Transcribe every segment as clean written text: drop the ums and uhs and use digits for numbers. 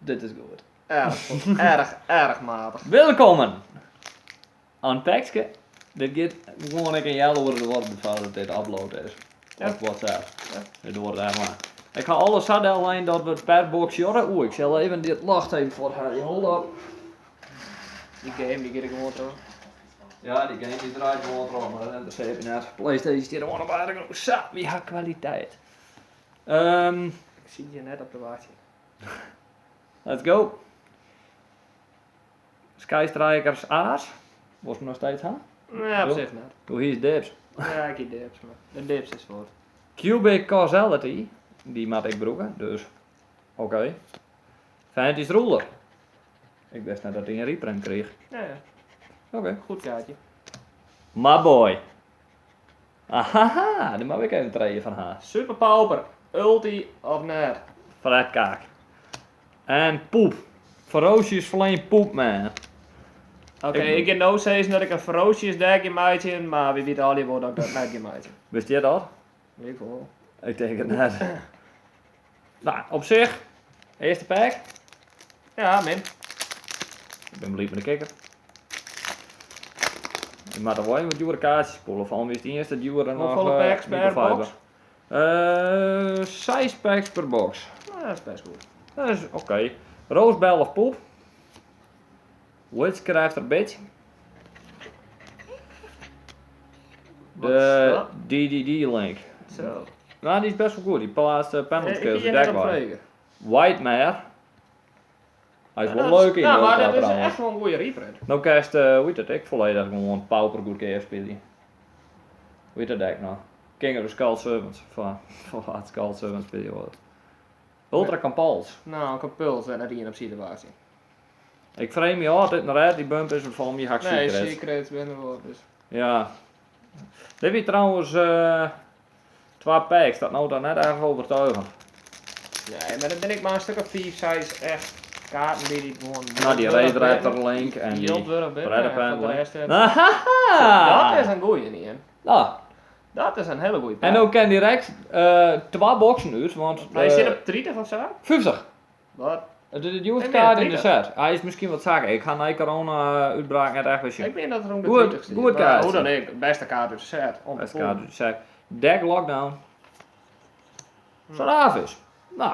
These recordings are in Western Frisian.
Dit is goed. Erg, erg, erg matich. Welkom! Unpackske. Dit giet gewoan ek in healoere duorjen foardat dit upload is. Ja. Op WhatsApp. Ja. Dit duorret echt lang. Ik ha alles sa dellein dat we it per box sjogge. Oeh, ik sil even dit ljocht even fuorthelje. Hold up. Die game die giet der gewoan troch. Ja, dy game dy draait gewoan troch, mar dat ynteressearret my net. PlayStation stiet oan op de achtergrûn. Sa, wy ha kwaliteit. Ik sit hjir net op te wachtsjen. Let's go. Sky Strikers Aas. Wolst 'm noch steeds ha? Nee, op sich net. Do hiest dibs. Ja, ik hie dibs, mar de dibs is fuort. Cubic Causality, dy moat ik brûke, dus oké. Vantage Ruler. Ik wist net dat dy in reprint krige. Ja, ja. Oké. Goed kaartje. My boy. Ahaha, dêr moat ik even trije fan ha. Super Pauper, ulti of net? Fretkaak. En poep. Ferocious Flame Poep Man. Oké, ik gean no sizzen dat ik in Ferocious deck gean meitsjen, mar wy witte allegear wol dat ik dat net gean meitsjen. Wist je dat? Ik wol. Ik tink it net. Nou, op sich, earste pack. Ja, min. Ik bin bliid mei de kikker. Je moatte wol even wat djoere kaartsjes pulle, foaral wie it earste djoere noch. Hoefolle packs per box? Seis packs per box. Nou, dat is best goed. Dat is oké. Rosebell of poep. Witchcrafter bitch. De DDD link. Zo. Nou, dy is best wol goed. Dy pleatst penalty Ik kills hie de net deck op wei. frege. Whitemare. Hy is Ja, wol dat is- leuk yn Nou, maar Ultra dat is trouwens. echt wol in goede reprint. No kinst, hoe hjit dat ek, folledich gewoan pauper goedkeap spylje. Hoe hjit dat deck no? King of the Skull Servants. Foar wa't Skull Servants spylje wol. Ultra Compulse. Nou, Compulse wer net ien op situaasje. Ik freegje my ôf oft dit in rarity bump is, want folgens my ha ik Nee, secrets. secrets binne der wol, dus. Ja. Dit wie trouwens twa packs, dat no dan net erg overtuigend. Nee, mar der binne ek mar in stik of 5, 6 echt kaarten by dy't gewoan Nou, dy jild wurdich Red binne. Link en dy Jild wurdich binne, Predator en foar de Link. rest, Ahaha! Dat is in goeie ien. Nou. Dat is in hiele goeie En pack. no kin direkt twa boksen út, want, Hy sit op 30 of sa? 50. Wat? It is de djoerste Ik meen kaart yn de 30. set. Hy is miskien wat sakke. Ik ha nei corona-útbraak net echt wer sjoen. Ik meen dat er rûn de Goed, 30 stiet. goed Maar kaartsje. hoe dan ek, bêste kaart út de set. Om te Bêste pullen. kaart út de set. Deck Lockdown. Sauravis. Nou.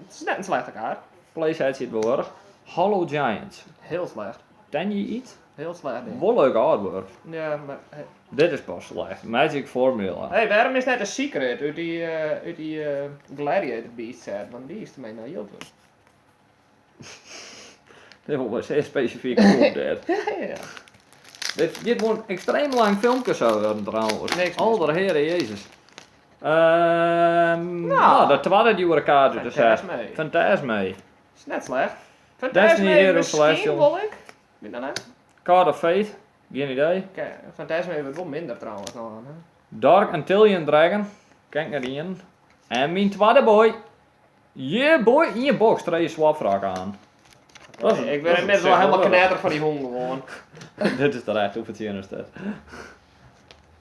It is net in slechte kaart. Playset sit wol wurdich. Hollow Giants. Hiel slecht. Tenyi Eat? Hiel slecht ding. Wol leuk artwork. Ja, mar. Dit is pas slecht. Magic Formula. Hey, wêrom is net in secret út dy Gladiator Beast set? Want dy is dermei nei jild wurdich. Dit wol zeer spesifyk op dit. Ja. Dit giet wol in ekstreem lang filmke sa wurden trouwens. Niks mis. Alder Heere Jezus. Nou, de twadde djoere kaart út de set. Fantasme. Fantasme. Is net slecht. Destiny Fantasme Hero miskien Celestial. wol ik. Weet dat net? Card of Fate. Gjin idee. Oké, Fantasme wurdt wol minder trouwens noch aan, hè? Dark Antillion Dragon. Ken ik net ien. En myn twadde boy. Yeah boy, ien box, trije swapwrak aan. Dat is, Ik dat ben is op inmiddels sich wel helemaal wol knetter fan dy hûn gewoan. Dit is terecht, hoe fertsjinnest dit?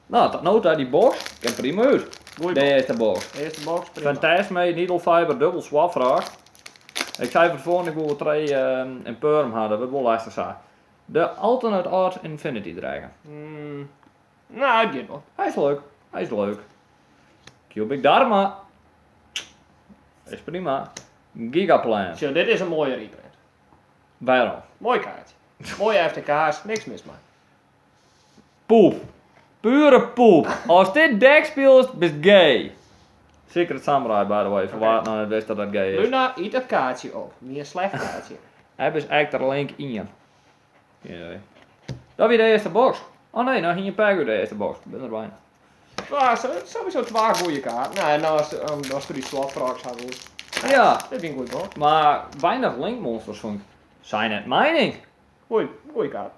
Nou, tot no ta dy box kin prima út. Goeie De box. earste box. Earste box, prima. Fantasme, Needle Fiber, dubbel swapwrak. Ik sei fan tefoaren, ik woe wol trije in Perm ha, dat wurdt wol lestich sa. De Alternate Art Infinity Dragon. Nou, it giet wol. Hy is leuk, hy is leuk. Cubic Dharma. Is prima. Gigaplant. Sjoch, dit is in moaie reprint. Wêrom? Moai kaartsje. Moaie FTK's, niks mis mei. Poep. Pure poep. As dit deck spylest, bist gay. Secret Samurai, by the way, foar wa't noch net wist dat dat gay is. Luna yt dat kaartsje op. Wie in slecht kaartsje. Abyss Actor Link ien. Geen idee. Dat wie de earste box. Oh nee, noch ien pack út de earste box. Bin der bijna. Twa, sowieso twa goeie kaarten. Nou, en as der dy slotfrags ha woest. Ja. Dit wie in goeie box. Mar weinich Link monsters fûn ik. Cynet Mining. Goeie, goeie kaart.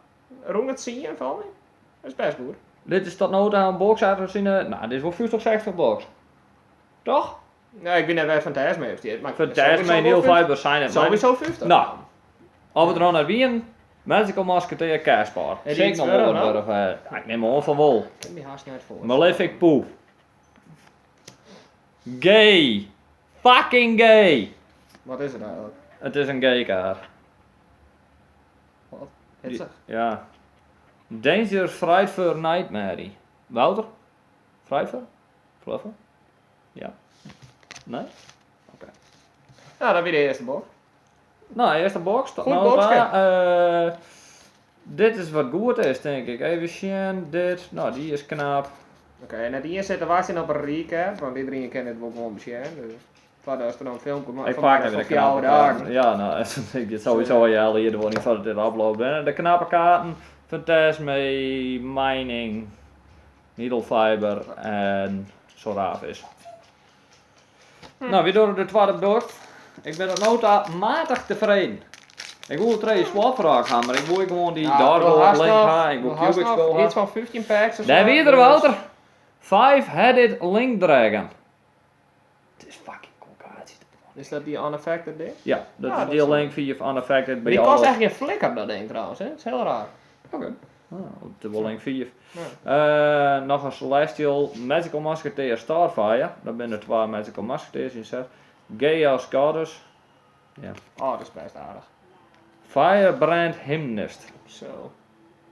Rûn it tsien fan my. Dat is bêst goed. Dit is tot no ta in box uit syn, nou, dit is wol 50, 60 box. Toch? Nee, ik wit net wêr Fantasme op stiet, mar Fantasme, sowieso Neil wol 50. Fiber, Cynet Mining. Sowieso 50. Nou, of we der noch net wienen, Magical Musketeer Caspar. Is Sil die ik noch iets wol wat wurdich, wurdich, ja, ik nim oan fan wol. Ik kin my hast net foarstelle. Malefic Poep. Gay. Fucking gay. Wat is it eigentlik? It is in G-kaart. Wat? Hitsich? Ja. Dangerous Frightfur Nightmare. Wouter? Frightfur? Fluffer? Ja. Nee? Oké. Nou, dat wie de earste box. Nou, earste box. Tot Goed no boxke. ta. Dit is wat goed is, tink ik. Even sjen, dit. Nou, dy is knap. Oké, en net ien sit te wachtsjen op in recap, want iedereen kin dit wol gewoan besjen. Dus foardat der dan in filmke Ik fan pak makke even fan de 4 knappe dagen. kaarten. Ja, nou, ik dit sowieso al jelle hier wol niet voordat dit upload ben. De knappe kaarten, Phantasme, Mining, Needle Fiber en Soravis. Nou, we doen de tweede beurt. Ik ben tot no ta matig tevreden. Ik wil twee swapvraag gaan, maar ik wil gewoon die Ja, Dark du Lord hast link noch- gaan. Ik wil du hast Cubic noch spul iets gaan. van 15 packs of Daar zo. wie er, Dus- Wouter. Five-headed Link Dragon. Het is fucking complicatie. Is dat die unaffected ding? Ja, dat Ja, is dat die is link 4 unaffected bij Die kost alle. echt geen flikker, dat ding trouwens, hè? Dat is heel raar. Oké. Ah, op de link 4. Ja. Nog een Celestial Magical Musketeer Starfire. Daar zijn er twee Magical Musketeers in zet. Chaos Goddess. Oh, dat is best aardig. Firebrand Hymnist. Zo.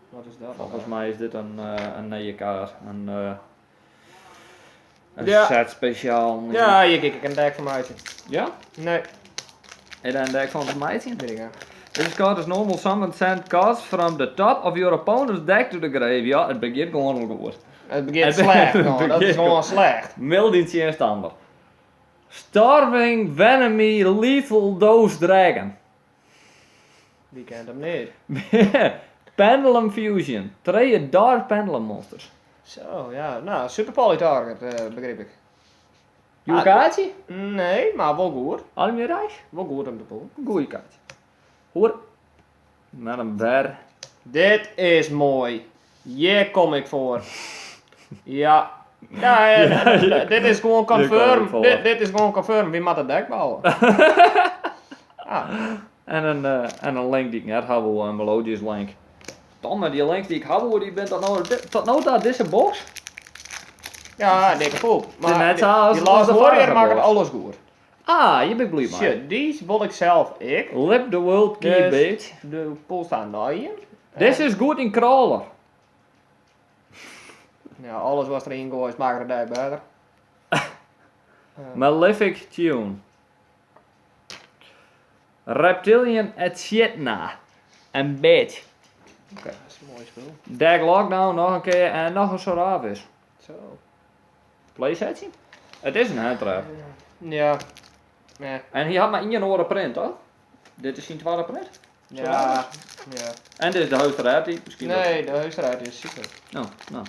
Wat is dat? Volgens mij is dit een nieuwe kaart. Een Ja. set speciaal. Ja, hier kijk ik een deck van mij. Ja? Nee, En dan een deck van het meidje. weet ik niet. This card is normal summon send cards from the top of your opponent's deck to the graveyard. Het begint gewoon al goed. Het begint Het slecht, gewoon. Dat is begint gewoon slecht. Mil die tegenstander. Starving Venomy Lethal Dose Dragon. Wie kent hem niet? Pendulum Fusion. Twee Dark Pendulum Monsters. Zo, ja. Nou, super poly target, begreep ik. Jouw Ah, kaartje? Nee, maar wel goed. Almirage? Wel goed om te poelen. Goeie kaart. Hoor. Met een ber. Dit is mooi. Hier kom ik voor. Ja. Ja, dit is gewoon Hier kom ik confirm. voor. Dit is gewoon confirm. Wie moet het deck bouwen? Ah, En een link die ik net had, een Melodious link. Tom, die links die ik had, die bent tot nou daar deze box. Ja, dikke poep. Maar net die, zoals die Last de Warrior vorige maakt box. alles goed. Ah, hier ben ik blij mee. Shit, die wil ik zelf ik. Lip the world key, Dus- bitch. De pool staan naaien. This is good in crawler. Ja, alles wat erin gooit, maakt het dijk beter. Malefic Tune. Reptilian Echidna. En bitch. Oké, dat is een mooi spul. Deck Lockdown nog een keer en nog een Soravis. Zo. Playsetje? Het is een handtrap. Ja. Nee. En hij had maar één oren print, toch? Dit is zijn tweede print. Ja. Ja. En dit is de huisraad Misschien dat- Nee, de huisraad is super. Nou, nou.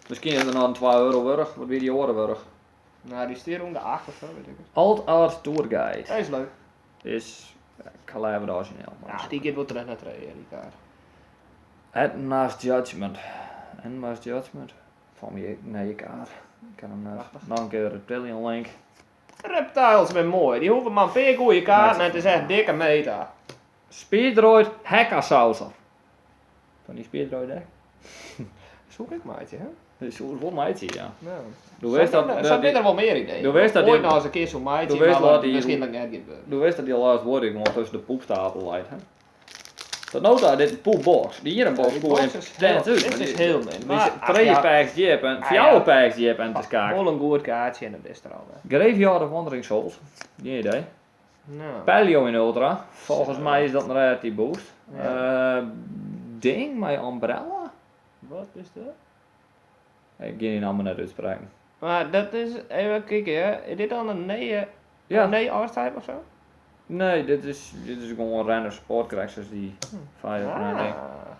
Misschien is er nog een 2 euro wurg. Wat weer die oren wurg? Nou, die stier om de 8 of zo, weet ik het. Alt Art Tour Guide. Dat is leuk. Is. Ik ga even de origineel. maar- Ja, die gaat wel terug naar 2, die kaart. Edna's Judgment. Edna's Judgment. Van wie? Nee, ik kaart. Ik ken hem net. Prachtig. Nog een keer Reptilian Link. Reptiles zijn mooi. Die hoeven maar een paar goede kaarten en het is echt dikke meta. Speedroid Hackasaucer. Van die Speedroid hè? Zoek ik maatje, hè? Dat is wel meidje, ja. Nou. Doe wist dat, Zo dat zijn er wel meer ideeën. Doe wist dat Ooit die- nou eens een keer zo'n maatje, Doe wist maar dat wat die- misschien dat net gebeurt. Doe wist dat die laatst woord gewoon tussen de poepstapel leidt, hè? Dat nota, dit poepbox. Die hier een box die poep box in is heel- tent dit is heel min. Maar Maar, ach, twee ja. packs jip en Ah, vier ja. packs jip en het is kaak. Wel een goed kaartje en dat is er al, hè. Graveyard of Wandering Souls. Geen idee. Nou. Paleo in Ultra. Volgens Zo. mij is dat een rarity boost. Ja. Ding, mijn umbrella? Wat is dat? Ik ga die naam maar net uitspreken. Maar dat is, even kijken hè, is dit dan een nee, Ja. een nee archetype of zo? Nee, dit is gewoon een random support characters die Fire Ah,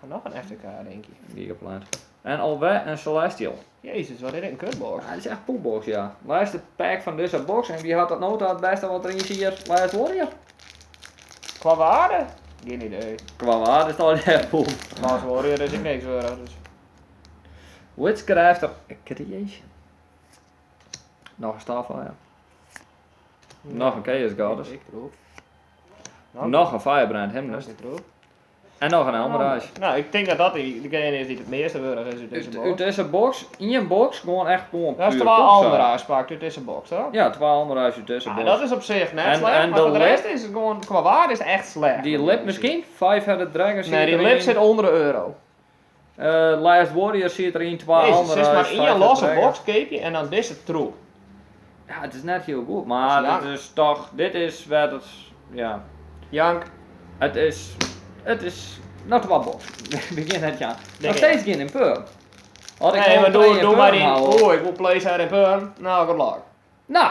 nog een FTK denk ik. die gepland. En alweer een Celestial. Jezus, wat is dit een kutbox. Ja, dit is echt poepbox, ja. Laatste pack van deze box en wie had dat nota het beste wat erin zit? Last Warrior. Qua waarde? Geen idee. Qua waarde is het al echt poep. Last Warrior is ik niks waard, dus. Witchcrafter Creation. Nog een stafel, ja. Nog een Chaos Goddess. Ik erop. Nog een Firebrand Nog Hymnist. een erop. En noch in Almirage. Nou, ik tink dat dat degene is dy't it measte wurdich is út dizze box. Út dizze box, ien box, gewoan echt gewoan Dat is puur twa poepsaak. Almirage pakt út dizze box, toch? Ja, twa Almirage út dizze Ah, box. dat is op sich net En- slecht, en mar de foar de rest lip? is it gewoan, kwa waarde is it echt slecht. Die lip miskien? Five-Headed Dragon Nee, sit die lip sit deryn. ûnder de euro. Last Warrior sit deryn, twa Jezus, Almirage, sis mar ien Five-Headed losse Dragon. box keapje en dan dizze troep. Ja, it is net hiel goed, mar Dat is dit is toch, dit is wêr't it, ja. Jank. It is, it is, noch twa box. Begjin net ja. Denk Noch steeds gjin Imperm. As ik Nee, no mar doe, trije doe mar Imperm dyn, hou- oeh, ik wol playset Imperm. Nou, good luck. Nou,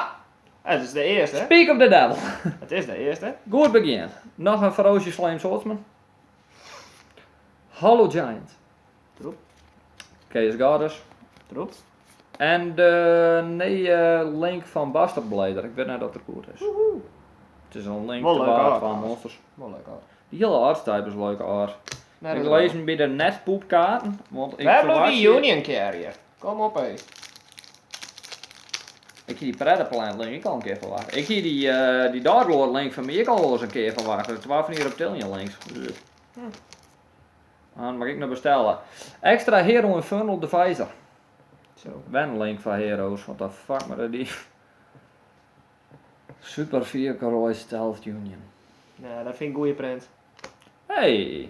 Het is de earste. speak of the devil. Het is de earste. Goed begjin. Noch in Ferocious Flame Swordsman. Hollow Giant. Troep. Chaos Goddess. Troep. En de nije link fan Bastard Blader. Ik wit net oft er goed is. It is in link Wol te leuk waard art, fan trouwens. monsters. Wol leuk art. Die hiele arttype is leuke art. Nee, Ik dat lês hem by de net poepkaarten, want ik Wêr bliuwt die ferwachtsje- Union Carrier? Kom op hé. Ik hie dy Predaplant link ek al in kear ferwachte. Ik hie dy, dy Dark Lord link fan my ek al wolris in kear ferwachte. Twa fan dy Reptilian links. Dan moat ik noch bestelle. Extra Hero Infernal Deviser. Zo. Wen link foar heroes, what the fuck mar dy. Super Vehicroid Stealth Union. Nou, dat vind ik goede print. Hey,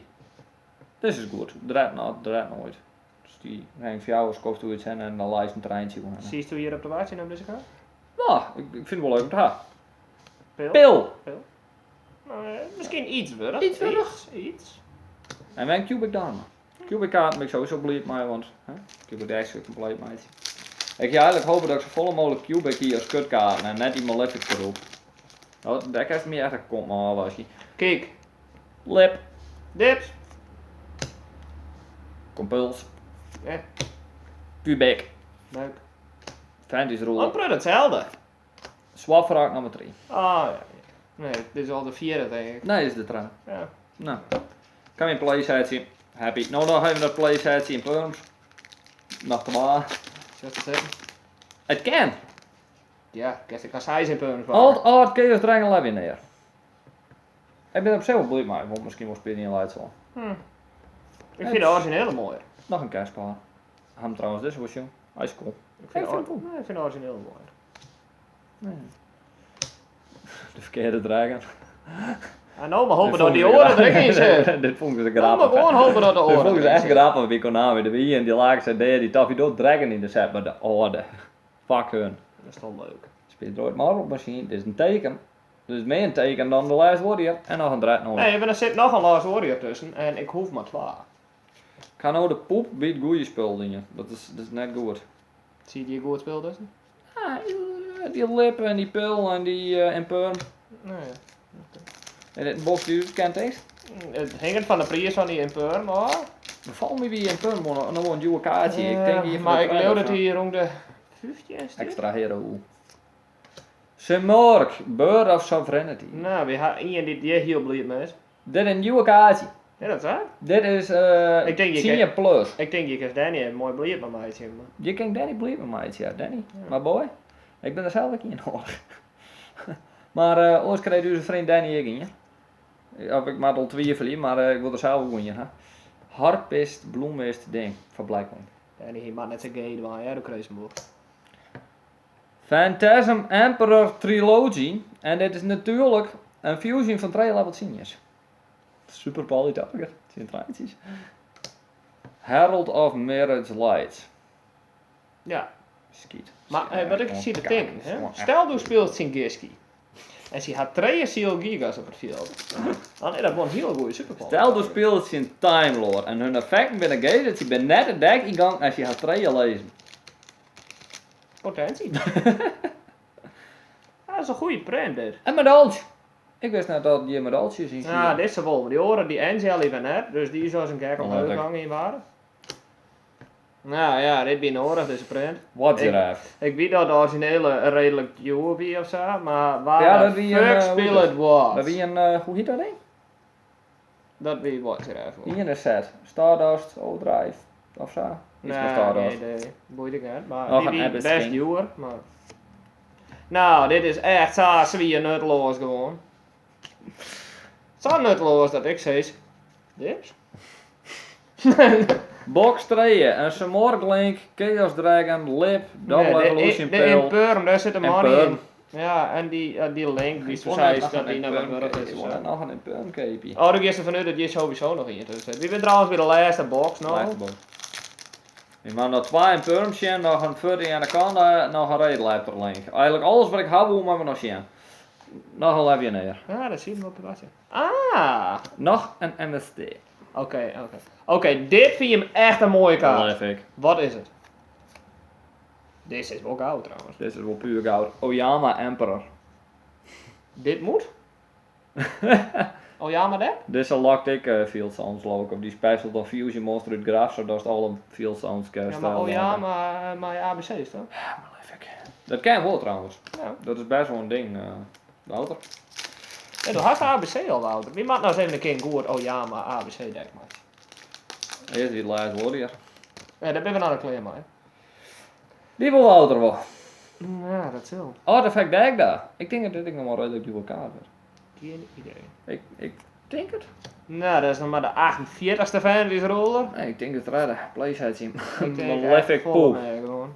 dit is goed. Dreadnought, Dreadnought. Dus dy rank fjouwer skoft oer iets hinne en dan leist in treintsje oer hinne. Siest do hjir op te wachtsjen op dizze kaart? Nou, ik vind it wol leuk om te ha. Pil? Pil! Pil. Nou, miskien iets wurdich. Iets wurdich. Iets. iets. En wen Cubic Dharma. Cubic kaarten bin ik sowieso bliid mei, want hè, Cubic Dash is kompleet meitsje. Ik hie eigenlik hope dat ik safolle mooglik Cubic hie as kutkaarten en net dy Malefic troep. Nou, dêr kinst my echt in kont mei ôfwaskje. Kijk. Lip. Dips. Compuls. Ja. Cubic. Leuk. Fantasy rule. Amper hetzelfde. Swap vraag nummer 3. Ah, ja. Nee, dit is al de vierde, denk ik. Nee, is de trein. Ja. Nou, kan je een playsetje. Happy. Nou, nog even dat playsetje in Perms. Nog te waar. Zet het zitten. Het kan. Ja, ik kan size in Perms Alt Art Chaos Dragon Levy neer. Ik ben op zich wel blij mee, want misschien wel spelen in Lights al. Ik vind de originele mooier. Nog een kerstpaar. Ham trouwens, dit was jong. Hij is cool. Ik vind, Ik de, vind or- nee, ik vind de originele mooier. Nee. De verkeerde dragon. En nou maar hopen Dit dat die vond ik oren er ook in zitten. Dit vond ik zo Nou maar grappig. gewoon hopen dat de Dit oren vond ik erin echt zitten. grappig bij Konami. De Wii en die laag zei die tof je door dragon in de set, maar de orde. Fuck hun. Dat is toch leuk. Speelt ooit Marvel Machine, dit is een teken. Dus meer een teken dan de Last Warrior. En nog een Dreadnought. Nee, maar er zit nog een Last Warrior tussen en ik hoef maar twee. Ik ga nou de poep bij het goede spul dingen. Dat is net goed. Zie je die goed spul tussen? Ah, die lippen en die pil en die imperm. Nee. En dit box die u kent eens. Het hangt van de prijs van die imperm, hoor. Beval me wie imperm, nog een nieuwe kaartje. Ik denk hier van maar de ik trein geloof of dat zo. hij hier rond de 15 is. Extra hero. Simorgh, Bird of Sovereignty. Nou, we hebben iemand die die heel blij mee is. Dit is een nieuwe kaartje. Ja, dat is waar. Dit is Ik denk je 10 plus. Ik denk, je kan Danny een mooi blij met mij zien. Maar... Je kan Danny blij met mij, ja, Danny. Maar boy, ik ben er zelf ook in hoor. Maar ooit kreeg dus een vriend Danny ik in. Of ik maak al twijfelen, maar ik wil er zelf ook in. Hè. Harpist, bloemist, ding van Blackwing. Danny, hij maakt net zijn gay, maar ja, dat krijg je hem Phantasm Emperor Trilogy. En dit is natuurlijk een fusion van twee level seniors. Super polytarget. Het zijn treintjes. Herald of Mirage Light. Ja, Skiet. maar wat ik zie te Kaart. denken, hè? Stel, du speelt zijn Gishki. En ze had twee Seal Gigas op het veld. Dan is dat gewoon een hele goede superpower. Stel, du speelt zijn Time Lord en hun effecten binnen gated, ze ben net het deck ingang als je gaat tweeën lezen. Potentie. Dat is een goede print, dit. En medalje. Ik wist net dat je medailles in Ja, dit is wel. Maar die oren die Angel even net, dus die is als een gek omhoog Leuk. hangen in waren. Nou ja, dit ben nodig, deze print. Wat Ik- giraffe. Ik weet dat de originele redelijk duur wie of zo, maar waar Ja, de dat wie een, fuck hoe speel heet het was. Dat wie een, hoe heet dat ding? Dat wie wat giraffe. Hier een set. Stardust, Overdrive, of zo. Iets met Nee, Stardust. nee, nee, boeit ik niet. Maar Nog die een wie Abyss best King. duur, maar... Nou, dit is echt zo zwier nutteloos gewoon. Zo nutteloos dat ik zeg, Dips? Box 3, in Simorgh Link, Chaos Dragon, Lip, Double Nee, de, Evolution de Pill. Imperm, daar zit een money Imperm. in. Ja, en die link die Ik zo wil zei net nog dat een die naar wat Imperm wurg cape. is. Ik of wil zo. net nog een Imperm cape. Oh, dan gaat ze vanuit dat je sowieso nog in tussen zit. Wie bent trouwens weer de laatste box nog? Laatste box. Ik mag nog twee Imperms zien, nog een Furry Anaconda, nog een Raidraptor Link. Eigenlijk alles wat ik heb, moet maar nog zien. Nog een Levianeer. Ja, dat zie je op het wasje. Ah! Nog een MST. Oké, oké. Oké, dit vind je hem echt een mooie kaart. Love ik. Wat is het? Dit is wel goud trouwens. Dit is wel puur goud. Ojama Emperor. Dit moet? Oh ja, maar dat? Deze lokt ik Field Sounds look op. Die special dan Fusion Monster uit Graf, zodat het alle Field Sounds kan Ja, maar oh ja, maar ABC's toch? Ja, maar love ik. Dat ken wel trouwens. Ja. Dat is best wel een ding, Wouter. Ja, du hast ABC al, Wouter. Wie maakt nou eens even een keer een goed oh ja, maar ABC deck, man. Eerst die Last Warrior. Ja, daar ben we nou de kleer mee. Die wil Wouter wel. Ja, dat zal. Artifact deck daar. Ik denk dat dit nog wel redelijk duur kaart is. Geen idee. Ik denk het. Nou, dat is nog maar de 48ste Fantasy Roller. Nee, ik denk het redden. Playset zien. Ik denk Malefic echt vol Poep. mee, gewoon.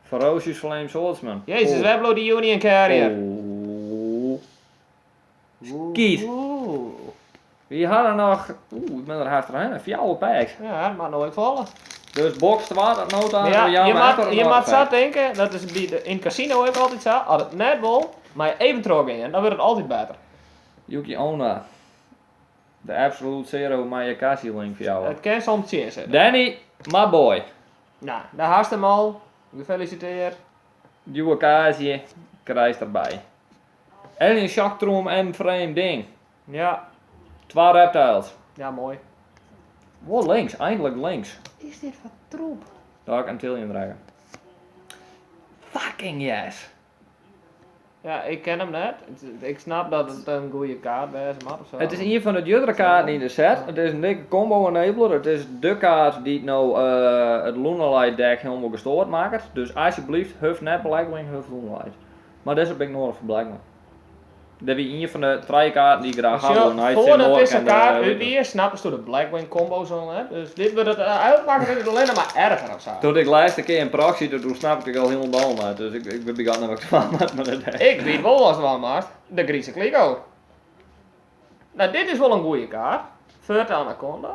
Ferocious Flame Swordsman. Jezus, we hebben die Union Carrier. Oh. Skiet. Oeh. Wie hadden nog... Oeh, ik ben er haast doorheen. Fjouwe packs. Ja, dat mag nooit vallen. Dus box 2, dat nota. Ja, je mag, je mag zo denken, dat is bij de, in het casino ook altijd zo, als het net wil, maar je even terug in, dan wordt het altijd beter. Yuki Onna. De Absolute Zero Mayakashi link voor jou. Het kan soms zin zitten. Danny, my boy. Nou, daar haast hem al. Gefeliciteerd. Nieuwe kaasje, krijgt erbij. Alien Shocktroom en frame ding. Ja, Twee reptiles. ja mooi. Wel links, eindelijk links. Is dit wat troep? Dark Antillion Dragon. Fucking yes. Ja, ik ken hem net. Ik snap dat het een goede kaart is, maar of zo. Het is een van de duurdere kaarten in de set. Het is een dikke combo enabler. Het is de kaart die nou het Lunalight deck helemaal gestoord maakt. Dus alsjeblieft, huf net Blackwing, huf Lunalight. Maar deze ben ik nodig voor Blackwing. Dat is een van de drie kaarten die ik graag Als had. je Night voordat Simorgh deze en de- kaart uit is, snappen ze de Blackwing combo's al net. Dus dit wordt het, eigenlijk maakt het alleen nog maar erger of zo. Toen ik laatste keer in proxy, toen snapte ik al helemaal uit. Dus ik ben niet wat ik van had, maar dat Ik weet wel wat het wel maakt. De Griekse kliko. Nou, dit is wel een goede kaart. Vert Anaconda.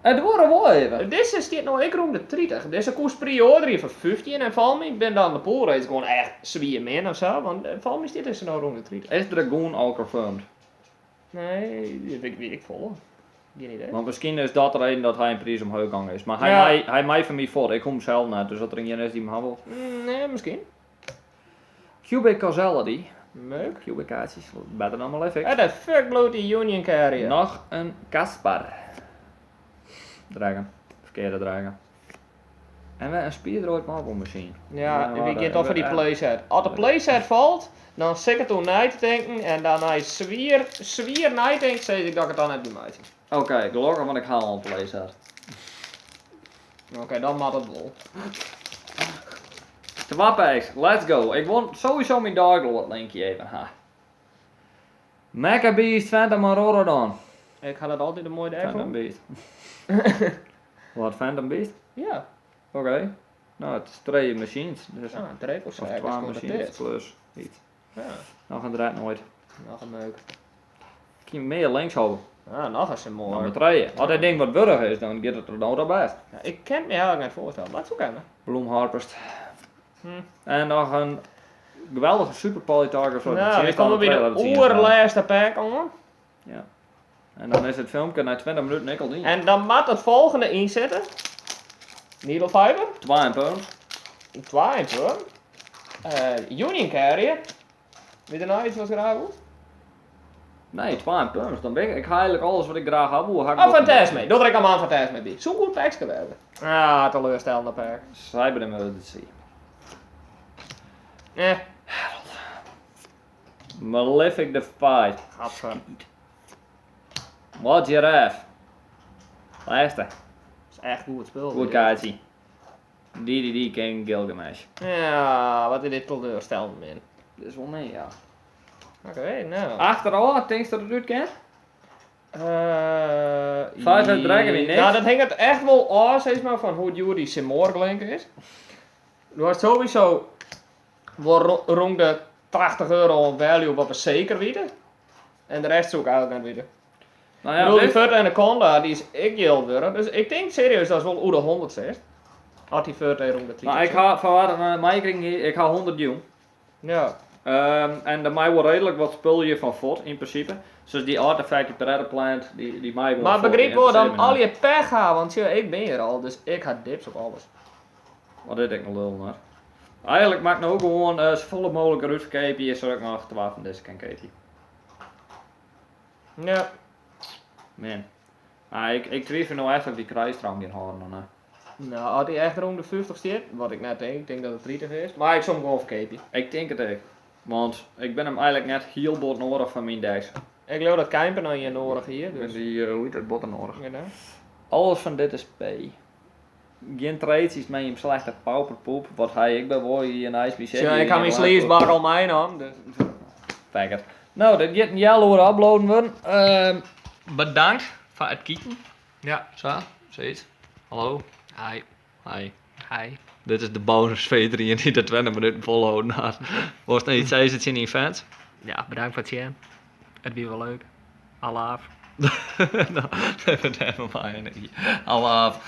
Het wordt wel even. Deze staat nou ik rond de 30. Deze kost pre-order voor 15 en van mij ben dan de poolrace gewoon echt zwier min of zo. Want van mij staat deze nou rond de 30. Is Dragoon al confirmed? Nee, dat weet ik vol. Geen idee. Want misschien is dat de reden dat hij een prijs omhoog gegaan is. Maar hij, Ja. hij mij van mij voor. Ik kom zelf naar, dus dat er een is die hem had. Nee, misschien. Cubic Causality. Meuk. Cubic kaartjes, beter dan Malefic. En de fuck bloot die Union Carrier. Nog een Caspar. Dragon. Verkeerde dragon. En we een Speedroid Marble Machine. Ja, maar wie dat- gaat toch voor die playset. Als de playset valt, dan zit ik het om na te denken en daarna is zwier nadenken, zeg ik dat ik het dan heb gemaakt. Oké, gelukkig, want ik haal al een playset. Oké, dan mag het wel. Twappex, let's go. Ik won sowieso mijn Dark Lord linkje even. Ha. Mecha Beast Phantom Auroradon. Ik had het altijd een mooie deck Phantom voor. Beast. Wat, Phantom Beast? Ja, Oké. Nou, het is twee machines. Dus ah, een of of twee machines plus iets. Ja, Nog een draad nooit. nog een meuk. Kun je meer links houden. Ah, nog eens een Dan mooi. met tweeën. Als dat ding wat burger is, dan gaat het er nou dat best. Ja, ik kan het me eigenlijk niet voorstellen, maar het zou kunnen. Bloom Harpest. Hm. En nog een geweldige Super Polytarget. Nou, dan komen we bij de oerlaatste pack aan. Ja. En dan is het filmpje na 20 minuten nikkel dien. En dan moet het volgende inzetten. Needle Fiber. Twee en pounds. Twee hoor. Union Carrier. Weet je nou iets wat graag goed? Nee, twee en pounds. Dan ben ik, ik ga eigenlijk alles wat ik graag heb. Hoe ga ik Oh, dat- Fantasme. Dat ik allemaal Fantasme bij. Zo'n goed pack hebben. Ah, teleurstellende pack. Cyber Emergency. Eh, Malefic the Fight. gadver. Wat giraffe. Laatste. Dat is echt goed spul. Goed kaartje. DDD King Gilgamesh. Ja, wat is dit teleurstellend, man. Dit is wel mee, ja. Oké, nou. Achteraf, denk je dat het uit kan? Five Dragon wie niks. Nou, dat hinget echt wol ôf, sis mar, fan hoe djoer dy Simorgh is. Do hast sowieso wol rûn de 80 euro oan value wat we seker witte. En de rest soe ik eigentlik net witte. Nou Ik ja, bedoel, die dit- Verte Anaconda, dy is ek jild wurdich. Dus ik tink serieus dat is wol oer de 100 sitst. As dy Verte rûn de 30 Maar ik sit. ha foar meikrigen hier, ik ha 100 jûn. En der mei wol reedlik wat spul hjir fan fuort, yn prinsipe. Zoals die artefact, die Predaplant, die mei gewoan Maar fuort, begryp die wol dan interesseert my al net. je pech ha, want sjoch, ik bin hjir al, dus ik ha dips op alles. Wat dit ek in lul mar. Eigentlik moat ik no gewoan safolle mooglik derút ferkeapje, sadat ik noch twa fan dizze kan keapje. Man. Maar ik twyfel no echt of die kruisdrang gjin hâlden of net. Nou, as dy echt rûn de 50 stiet, wat ik net tink, ik tink dat it 30 is, mar ik soe him gewoan ferkeapje. Ik tink it ek. Want ik bin him eigentlik net hiel bot noadich foar myn decks. Ik leau dat Kijmper noch ien noadich hie, dus. Die, hoe heet dat, botten noadich. Ja, nou. Alles fan dit is P. Gjin trades met hem slechte pauperpoep, wat hy ik by wol hier in IJsby Tja, ik ha myn sleepsbak al meinaam, dus. Lekker. Nou, dit giet in healoere uploaden wurden. Bedankt foar it kieken. Sa, zoiets. Hallo. Hi. Hi. Hi. Dit is de bonus V3 dy't de 20 minuten folholden hat. Wolst noch yts sizze tsjin dyn fans? Ja, bedankt foar it sjen. It wie wol leuk. Alaaf. Nou, even mei. Alaaf.